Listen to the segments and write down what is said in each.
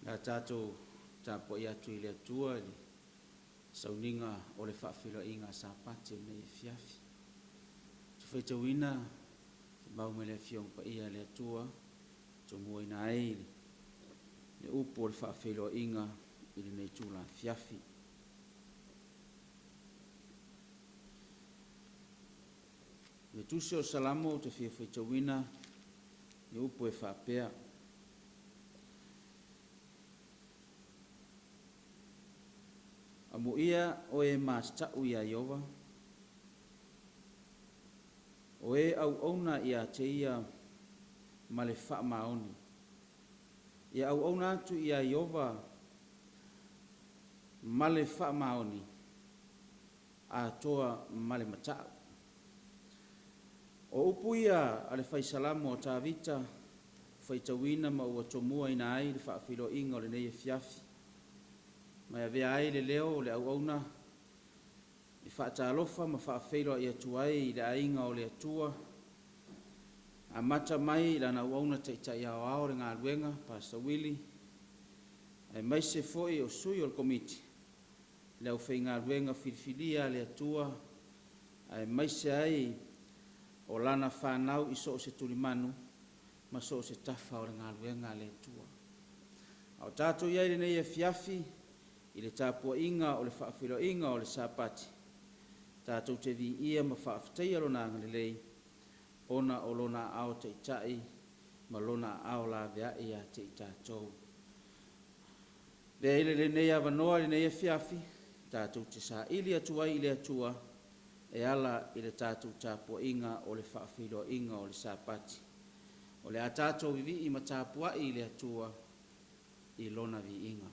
Le a tatou tapuai atu i le Atua i le sauniga o le faafeiloaiga a Sapati o lenei afiafi. Ou te faitauina se mau mai le Afioaga Paia a le Atua e tomuaina ai le upu o le faafeiloaiga i lenei itula afiafi. O le tusi o Salamo ou te fia faitauina le upu e faapea, Amuia o e matata'u ia Ieova, o e auauna ia te Ia ma le faamaoni. Ia auauna atu ia Ieova ma le faamaoni atoa ma le mata'u. O upu ia a le Fai Salamo o Tavita ua faitauina ma ua tomuaina ai le faafeiloaiga o lenei afiafi, ma e avea ai le leo o le auauna e faatalofa ma faafeiloai atu ai i le aiga o le Atua, amata mai i lana auauna Taitai Aoao o le galuega Pastor Willie aemaise foi o Sui o le Komiti, le aufaigaluega filifilia a le Atua aemaise ai o lana fanau i so o se tulimanu ma so o se tafa o le galuega a le Atua. A o tatou i ai i lenei afiafi i le tapuaiga o le faafeiloaiga o le Sapati, tatou te viia ma faafetaia Lona agalelei ona o Lona aao taitai ma Lona aao laveai ia te i tatou. E avea ai lenei avanoa i lenei afiafi tatou te saili atu ai i le Atua e ala i le tatou tapuaiga o le faafeiloaiga o le Sapati. O le a tatou vivii ma tapuai i le Atua i Lona viiga.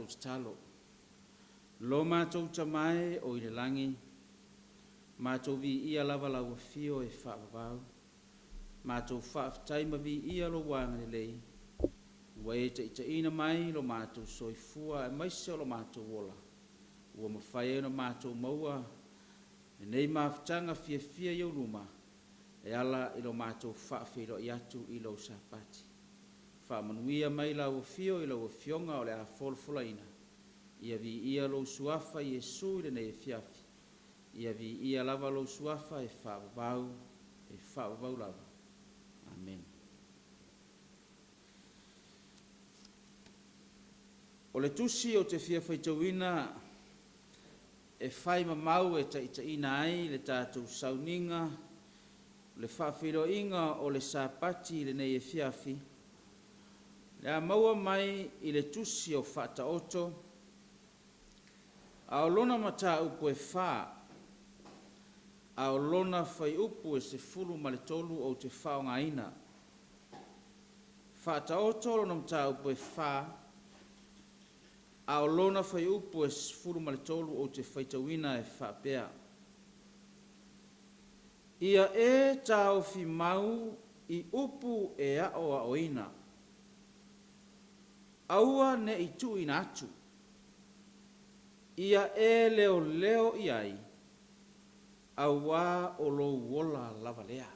tatalo. Lo matou Tama e o i le lagi, matou viia lava lau Afio e faavavau, matou faafetai ma viia lou agalelei ua e taitaiina mai lo matou soifua aemaise o lo matou ola, ua mafai ai ona matou maua lenei mafutaga fiafia i ou luma e ala i lo matou faafeiloai atu i lou Sapati. Faamanuia mai lau Afio i lau Afioga o le a folafolaina, ia viia lou Suafa Iesu i lenei afiafi, ia viia lava lou Suafa e faavavau, e faavavau lava. Amene. O le tusi ou te fia faitauina e fai ma mau e taitaiina ai le tatou sauniga o le faafeiloaiga o le Sapati i lenei afiafi, le a maua mai i le tusi o Faataoto, a o lona mataupu e fa, a o lona fuaiupu e 13 ou te faaaogaina. Faataoto lona mataupu e fa, a o lona fuaiupu e 13 ou te faitauina e faapea, Ia e taofi mau i upu e aoaoina, aua ne i tuuina atu, ia e leoleo i ai, auā o lou ola lava lea.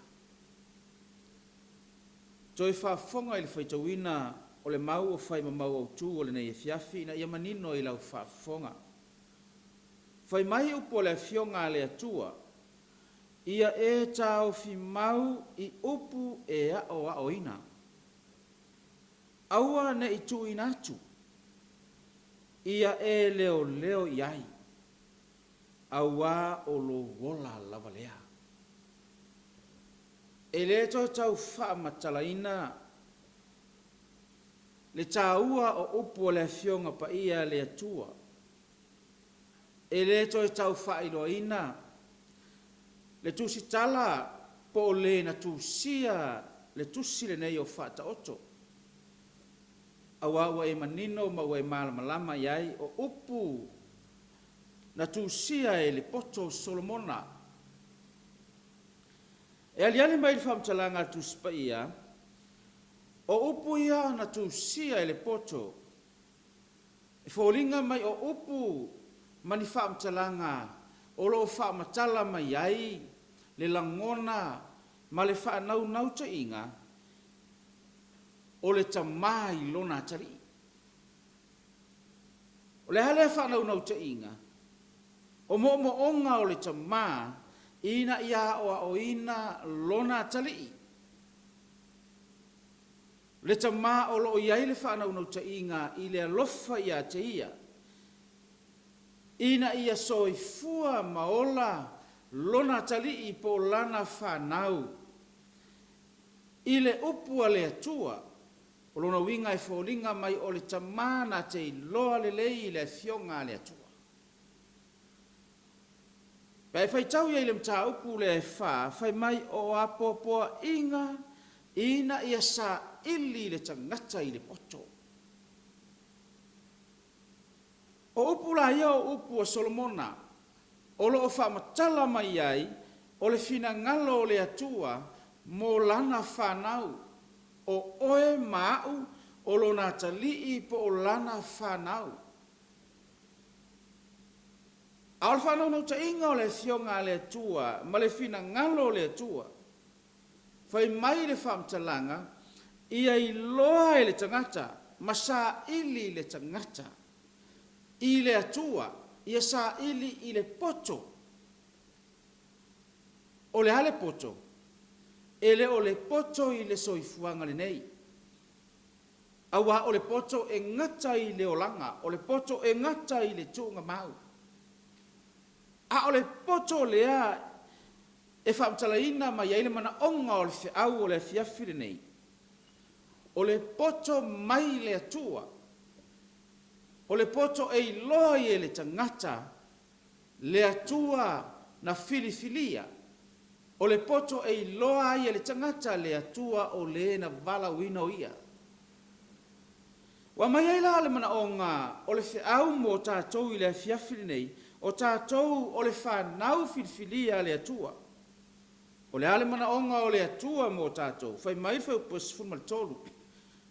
Toe faafofoga i le faitauina o le mau o fai ma mau autu o lenei afiafi ina ia manino i lau faafofoga. Fai mai upu a le Afioga a le Atua, Ia e taofi mau i upu e aoaoina. Aua ne i tuuina atu, ia e leoleo i ai, auā o lou ola lava lea. E le toe tau faamatalaina le taua o upu a le Afioga Paia a le Atua. E le toe tau faailoaina le tusitala po o le na tusia le tusi lenei o Faataoto, auā ua e manino ma ua e malamalama i ai o upu na tusia e le poto o Solomona. E aliali mai i le faamatalaga a le Tusi Paia, o upu ia na tusia e le poto, e foliga mai o upu ma ni faamatalaga o lo o faamatala mai ai le lagona ma le faanaunautaiga o le tama i lona atalii. O le a lea faanaunautaiga? O moomooga o le tama ina ia aoaoina lona atalii. Le tama o lo o i ai le faanaunautaiga i le alofa ia te ia, ina ia soifua ma ola lona atalii po o lana fanau i le upu a le Atua. O lona uiga e foliga mai o le tama na te iloa lelei i le Afioga a le Atua. Pe a e faitau i ai i le mataupu lea e fa, fai mai o apoapoaiga ina ia saili le tagata i le poto. O upu la ia o upu a Solomona o lo o faamatala mai ai o le finagalo o le Atua mo lana fanau, o oe ma a'u o lona atalii po o lana fanau. A o le faanaunautaiga o le Afioga a le Atua ma le finagalo o le Atua, fai mai le faamatalaga, ia iloa e le tagata ma saili le tagata i le Atua, ia saili i le poto. O le a le poto? E le o le poto i le soifuaga lenei. Aua o le poto e gata i le olaga, o le poto e gata i le tuugamau. A o le poto lea e faamatalaina mai ai le manaoga o le feau o le afiafi lenei, o le poto mai le Atua, o le poto e iloa ai e le tagata le Atua na filifilia, o le poto e iloa ai e le tagata le Atua o le na valaauina o ia. Ua aumai ai la le manaoga o le feau mo tatou i le afiafi lenei, o tatou o le fanau filifilia a le Atua. O le a le manaoga o le Atua mo tatou? Fai mai le Fuaiupu 13,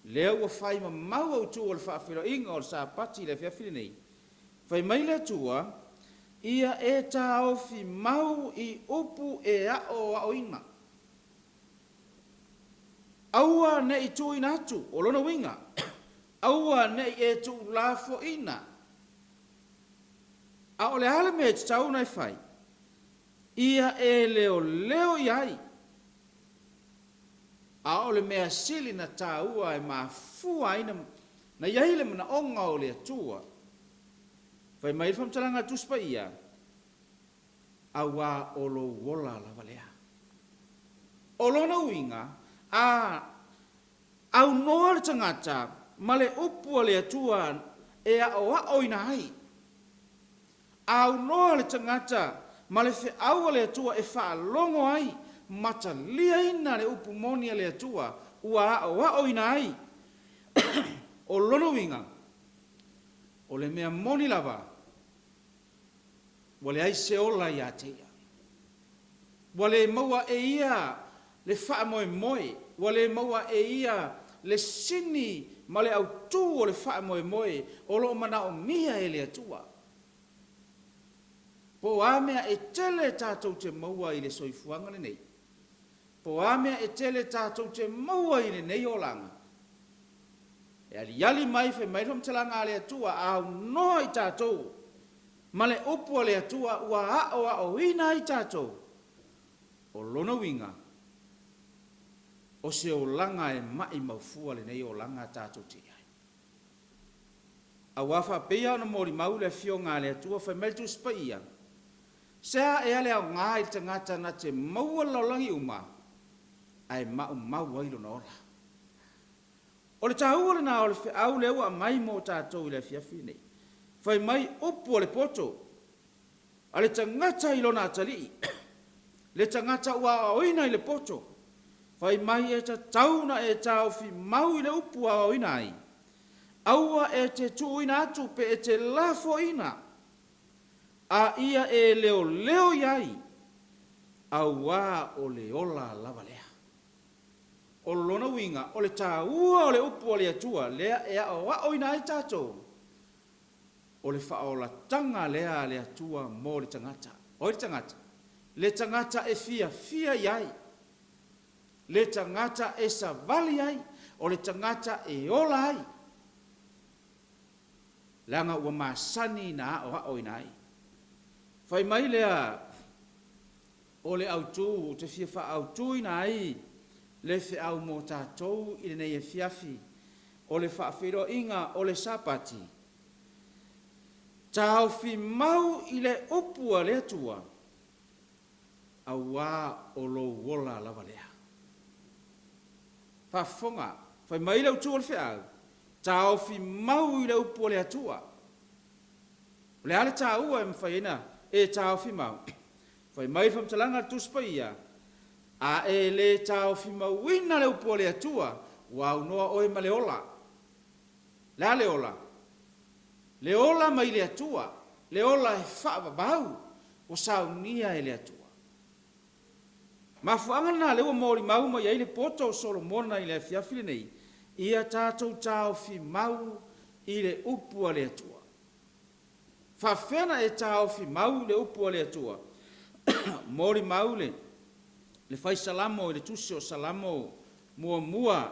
Lea ua fai ma mau autu o le faafeiloaiga o le Sapati i le afiafi lenei. Fai mai le Atua, Ia e taofi mau i upu e aoaoina. Aua ne i tuuina atu, o lona uiga, aua ne i e tuulafoaina. A o le a le mea e tatau ona e fai? Ia e leoleo i ai. A o le mea sili na taua e mafua ai na i ai le manaoga o le Atua, fai mai le faamatalaga a le Tusi Paia, Auā o lou ola lava lea. O lona uiga, a aunoa le tagata ma le upu a le Atua e aoaoina ai. A aunoa le tagata ma le feau a le Atua e faalogo ai ma taliaina le upu moni a le Atua ua aoaoina ai. O lona uiga, o le mea moni lava, ua leai se ola ia te ia. Ua le maua e ia le faamoemoe, ua le maua e ia le sini ma le autū o le faamoemoe o lo o manaomia e le Atua. Po o a mea e tele tatou te maua i le soifuaga lenei, po o a mea e tele tatou te maua i lenei olaga, e aliali mai fai mai le faamatalaga a le Atua, a aunoa i tatou ma le upu a le Atua ua aoaoina ai tatou, o lona uiga, o se olaga e maʻimau fua lenei olaga tatou te i ai. Auā faapeia ona molimau le Afioga a le Atua, fai mai le Tusi Paia, Se a ea le aoga i le tagata na te maua le lalolagi uma, ae maumau ai lona ola? O le taua lena o le feau lea ua aumai mo tatou i le afiafi lenei. Fai mai upu a le poto a le tagata i lona atalii, le tagata ua aoaoina i le poto, fai mai e tatau ona e taofi mau i le upu ua aoaoina ai. Aua e te tuuina atu pe e te lafoaina, a ia e leoleo i ai, auā o le ola lava lea. O lona uiga, o le taua o le upu a le Atua lea e aoaoina ai tatou, o le faaolataga lea a le Atua mo le tagata. O ai le tagata? Le tagata e fiafia i ai, le tagata e savali ai, o le tagata e ola ai, leaga ua masani na aoaoina ai. Fai mai lea O le autu ou te fia faaautuina ai le feau mo tatou i lenei afiafi, o le faafeiloaiga o le Sapati. Taofi mau i le upu a le Atua, auā o lou ola lava lea. Faafofoga, fai mai le autu o le feau, taofi mau i le upu a le Atua. O le a le taua e mafai ai ona e taofi mau? Fai mai le faamatalaga a le Tusi Paia, A e le taofimauina le upu a le Atua, ua aunoa oe ma le ola. O le a le ola? Le ola mai le Atua, le ola e faavavau, ua saunia e le Atua. Mafuaaga lena lea ua molimau mai ai le poto o Solomona i le afiafi lenei, ia tatou taofimau i le upu a le Atua. Faafefea na e taofi mau le upu a le Atua? Molimau le le fai Salamo i le tusi o Salamo muamua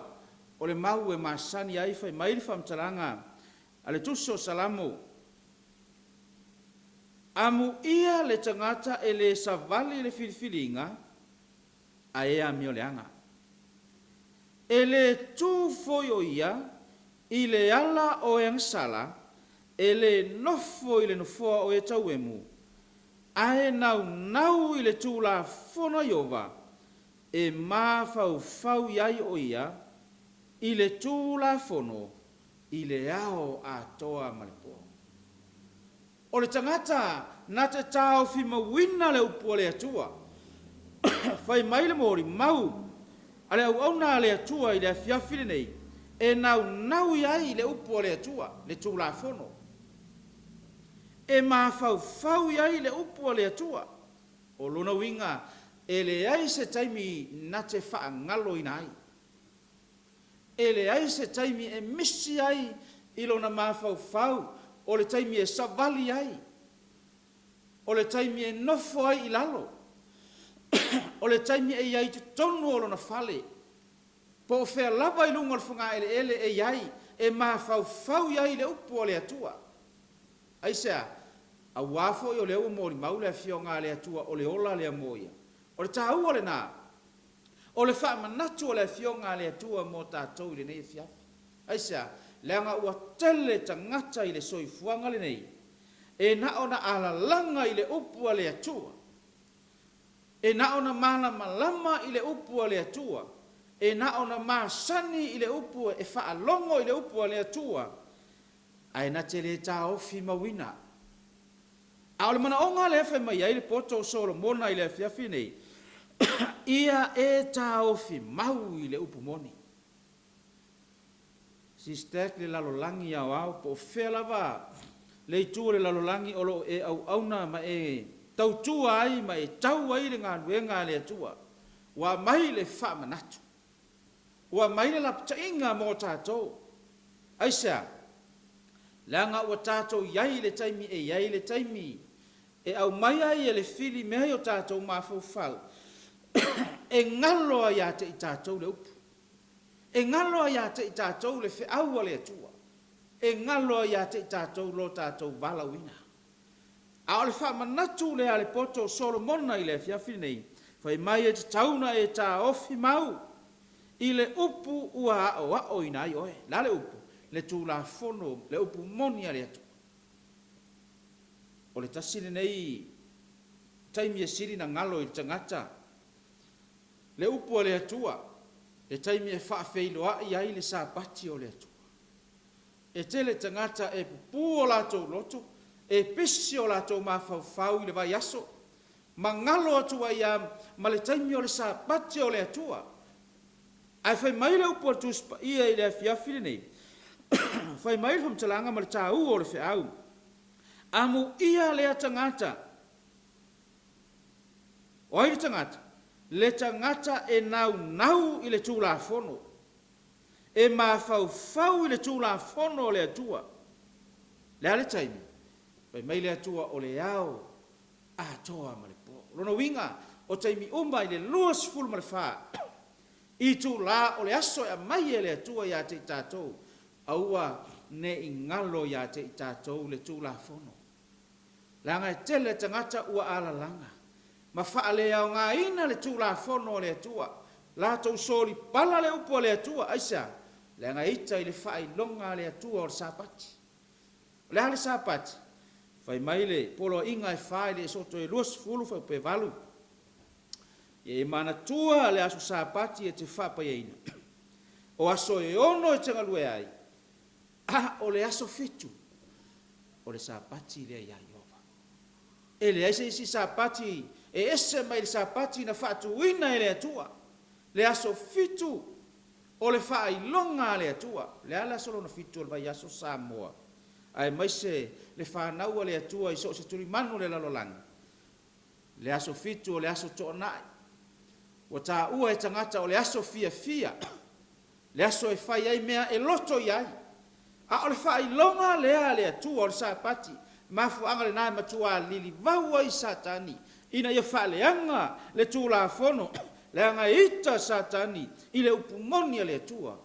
o le mau e masani ai fai mai le faamatalaga a le tusi o Salamo, Amuia le tagata e le savali le filifiliga, ae e amio leaga. E le tu foi o ia i le ala o e agasala, e le nofo i le nofoa o e tauemu, ae naunau i le Tulafono a Ieova, e mafaufau i ai o ia i le Tulafono i le ao atoa ma le po. O le tagata na te taofimauina le upu a le Atua. Fai mai le molimau a le auauna a le Atua i le afiafi lenei, E naunau i ai le upu a le Atua, le Tulafono. E mafaufau i ai le upu a le Atua. O lona uiga, e leai se taimi na te faagaloina ai. E leai se taimi e misi ai i lona mafaufau, o le taimi e savali ai, o le taimi e nofo ai i lalo, o le taimi e i ai i totonu o lona fale, po o fea lava i luga o le fogaeleele e i ai, e mafaufau i ai i le upu a le Atua. Aisea? Auā foi o lea ua molimau le Afioga a le Atua o le ola lea mo ia. O le taua lena o le faamanatu o le Afioga a le Atua mo tatou i lenei afiafi. Aisea? Leaga ua tele tagata i le soifuaga lenei e na ona alalaga i le upu a le Atua, e na ona malamalama i le upu a le Atua, e na ona masani i le upu e faalogo i le upu a le Atua, ae na te le taofi mauina. A o le manaoga lea e fai mai ai le poto o Solomona i le afiafi nei, Ia e taofi mau i le upu moni. Sistack le lalolagi aoao po o fea lava le itu o le lalolagi o lo o e auauna ma e tautua ai ma e tau ai le galuega a le Atua, ua aumai le faamanatu. Ua aumai le lapataiga mo tatou. Aisea? Leaga ua tatou i ai i le taimi e i ai le taimi e aumai ai e le fili mea i o tatou mafaufau e galo ai ia te i tatou le upu. E galo ai ia te i tatou le feau a le Atua. E galo ai ia te i tatou lo tatou valaauina. A o le faamanatu lea a le poto o Solomona i le afiafi lenei, fai mai e tatau ona e taofi mau i le upu ua aoaoina ai oe. Le a le upu? Le Tulafono, le upu moni a le Atua. O le tasi lenei taimi e sili na galo i le tagata le upu a le Atua, le taimi e faafeiloai ai le Sapati o le Atua. E tele tagata e pupū o latou loto, e pisi o latou mafaufau i le vaiaso, ma galo atu ai a ma le taimi o le Sapati o le Atua. Ae fai mai le upu a le Tusi Paia i le afiafi lenei, fai mai le faamatalaga ma le taua o le feau, Amuia lea tagata. O ai le tagata? Le tagata e naunau i le Tulafono. E mafaufau i le Tulafono a le Atua. Le a le taimi? Fai mai le Atua o le ao atoa ma le po. O lona uiga, o taimi uma i le 24 itula o le aso e aumai e le Atua ia te i tatou, aua ne i galo ia te i tatou le Tulafono. Leaga e tele tagata ua alalaga ma faaleaogaina le Tulafono a le Atua, latou solipala le upu a le Atua. Aisea? Leaga e ita i le faailoga a le Atua o le Sapati. O le a le Sapati? Fai mai le poloaiga e fa i le Esoto e 20 fuaiupu e 8, Ia e manatua le aso Sapati e te faapaiaina. O aso e ono e te galue ai, a o le aso fitu, o le Sapati lea iā Ieova. E leai se isi Sapati e ese mai le Sapati na faatuina e le Atua, le aso fitu o le faailoga a le Atua. O le a le aso lona fitu o le vaiaso Samoa, aemaise le fanau a le Atua i so o se tulimanu o le lalolagi? Le aso fitu o le aso toonai. Ua taua e tagata o le aso fiafia, le aso e fai ai mea e loto i ai. A o le faailoga lea a le Atua o le Sapati, mafuaaga lena e matua lilivau ai Satani ina ia faaleaga le Tulafono, leaga e ita Satani i le upu moni a le Atua,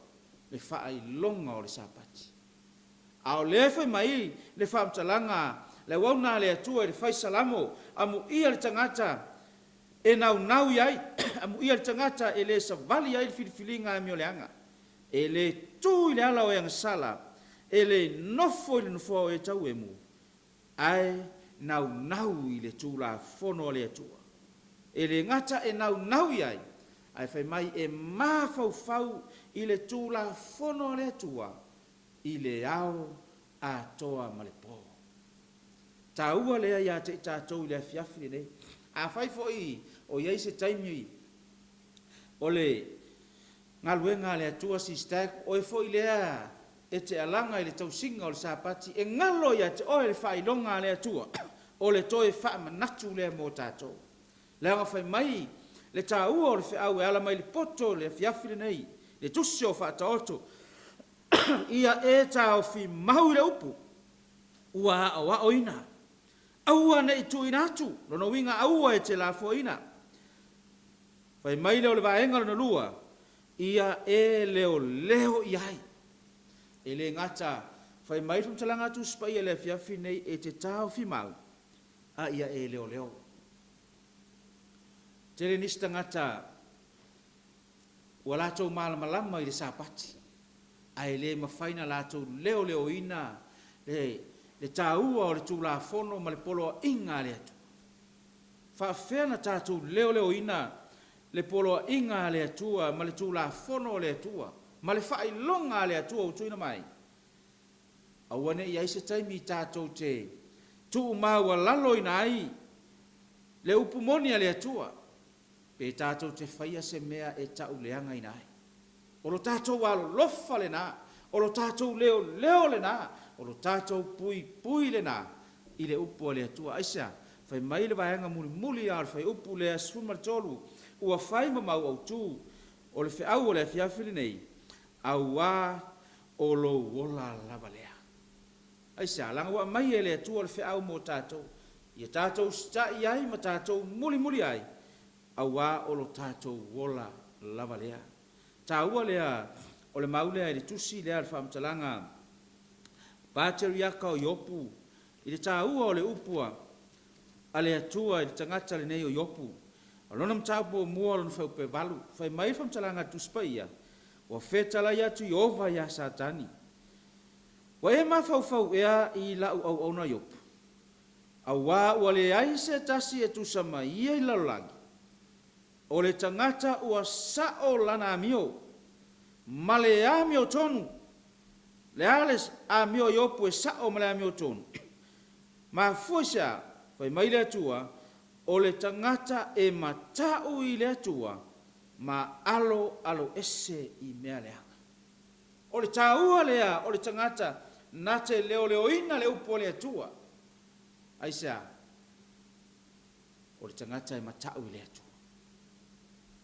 le faailoga o le Sapati. A o lea e fai mai le faamatalaga le auauna a le Atua i le fai Salamo, Amuia le tagata e naunau i ai, amuia le tagata e le savali ai le filifiliga amioleaga, e le tu i le ala o e agasala, e le nofo i le nofoa o e tauemu, ae naunau i le Tulafono a le Atua. E le gata e naunau i ai, ae fai mai e mafaufau i le Tulafono a le Atua i le ao atoa ma le po. Taua lea ia te i tatou i le afiafi lenei. Afai foi o i ai se taimi o le galuega a le Atua Sistag, oe foi lea e te alaga i le tausiga o le Sapati, e galo ia te oe le faailoga a le Atua, o le toe faamanatu lea mo tatou. Leaga fai mai le taua o le feau e ala mai le poto i le afiafi lenei, le tusi o Faataoto, Ia e taofi mau i le upu ua aoaoina, aua ne i tuuina atu, lona uiga aua e te lafoaina. Fai mai lea o le vaega lona lua, Ia e leoleo i ai. E le gata, fai mai le faamatalaga a Tusi Paia i le afiafi lenei, e te taofi mau, a ia e leoleo. Tele nisi tagata ua latou malamalama i le Sapati, ae le mafai ona latou leoleoina le taua o le Tulafono ma le poloaiga a le Atua. E faapefea ona tatou leoleoina le poloaiga a le Atua ma le Tulafono a le Atua ma le faailoga a le Atua ua tuuina mai? Aua ne i i ai se taimi tatou te tuumaualaloina ai le upu moni a le Atua, pe tatou te faia se mea e tauleagaina ai. O lo tatou alolofa lena, o lo tatou leoleo lena, o lo tatou puipui lena i le upu a le Atua. Aisea? Fai mai le vaega mulimuli lava o le fuaiupu lea 13, Ua fai ma mau autu o le feau o le afiafi lenei, auā o lou ola lava lea. Aisea? Leaga ua aumai e le Atua le feau mo tatou, ia tatou usitai ai ma tatou mulimuli ai, auā o lo tatou ola lava lea. Taua lea o le mau lea i le tusi lea o le faamatalaga Pateriaka o Iopu i le taua o le upu a le Atua i le tagata lenei o Iopu. O lona mataupu muamua o lona fuaiupu e 8, fai mai le faamatalaga a le Tusi Paia, Ua fetalai atu Ieova ia Satani, Ua e mafaufau ea i lau auauna Iopu, auā ua leai se tasi e tusa ma ia i le lalolagi, O le tagata ua sa'o lana amio, ma le amiotonu. Le a le amio a Iopu e sa'o ma le amiotonu? Mafua i se a? Fai mai le Atua, O le tagata e mata'u i le Atua ma alo aloese i mea leaga. O le taua lea o le tagata na te leoleoina le upu a le Atua. Aisea? O le tagata e mata'u i le Atua.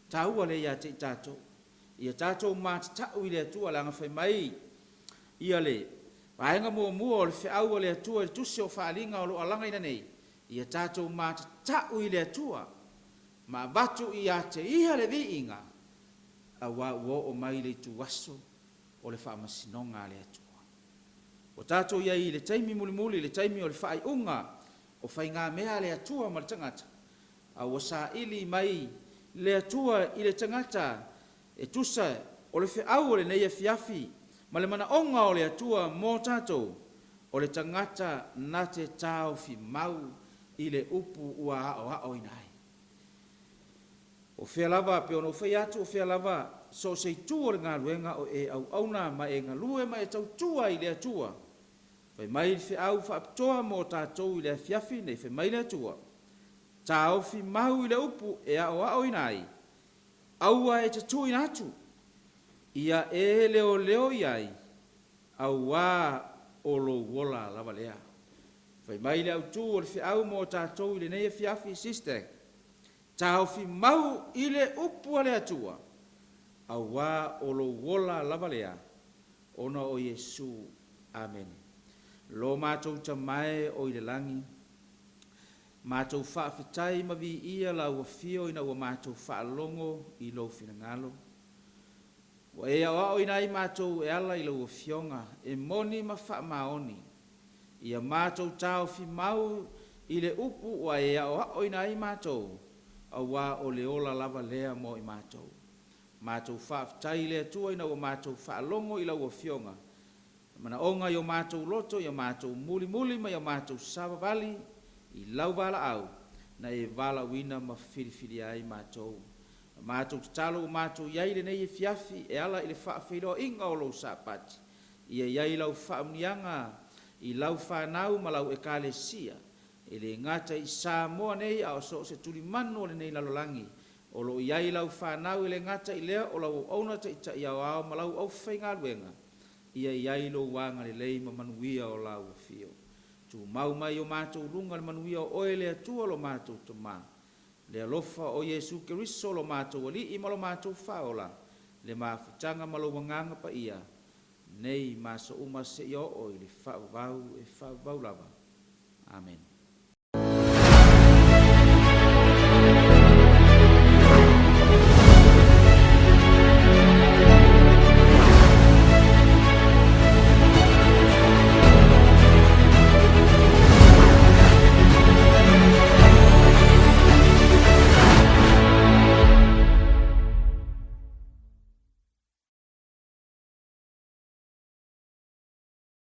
Taua lea ia te i tatou. Ia tatou matata'u i le Atua, leaga fai mai ia le vaega muamua o le feau a le Atua i le Tusi o Faaaliga o lo o alagaina nei, ia tatou matata'u i le Atua ma avatu ia te Ia le viiga, auā ua oo mai le ituaso o le faamasinoga a le Atua. Ua tatou i ai i le taimi mulimuli, i le taimi o le faaiuga o faigamea a le Atua ma le tagata, a ua saili mai le Atua i le tagata e tusa o le feau o lenei afiafi ma le manaoga o le Atua mo tatou, o le tagata na te taofi mau i le upu ua aoaoina ai. O fea lava, pei ona ou fai atu, o fea lava so o se itu o le galuega o e auauna ma e galue ma e tautua i le Atua, Fai mai le feau faapitoa mo tatou i le afiafi nei, fai mai le Atua, Taofi mau i le upu e aoaoina ai, aua e te tuuina atu, ia e leoleo i ai, auā o lou ola lava lea. Fai mai le autu o le feau mo tatou i lenei afiafi, sister, Taofi mau i le upu a le Atua, auā o lou ola lava lea, ona o Iesu. Amene. Lo matou Tama e o i le lagi, matou faafetai ma viia Lau Afio ina ua matou faalogo i Lou finagalo. Ua e aoaoina ai matou e ala i Lau Afioga e moni ma faamaoni, ia matou taofi mau i le upu ua e aoaoina ai matou, auā o le ola lava lea mo i matou. Matou faafetai i le Atua ina ua matou faalogo i lau Afioga, i manaoga i o matou loto, ia matou mulimuli ma ia matou savavali i lau valaau na e valaauina ma filifilia ai matou. Na matou tatalo ua matou i ai i lenei afiafi e ala i le faafeiloaiga o lou Sapati, ia i ai lau faamuniaga i lau fanau ma lau Ekalesia, e le gata i Samoa nei a o so o se tulimanu o lenei lalolagi. O lo o i ai lau fanau e le gata i lea o lau auauna taitai aoao ma lau aufaigaluega, ia i ai lou agalelei ma manuia o lau afio. Tumau mai i o matou luga le manuia o oe le Atua lo matou Tama, le alofa o Iesu Keriso lo matou Alii ma lo matou Faaola, le mafutaga ma lou Agaga Paia, nei ma aso uma seia oo i le faavavau e faavavau lava. Amene.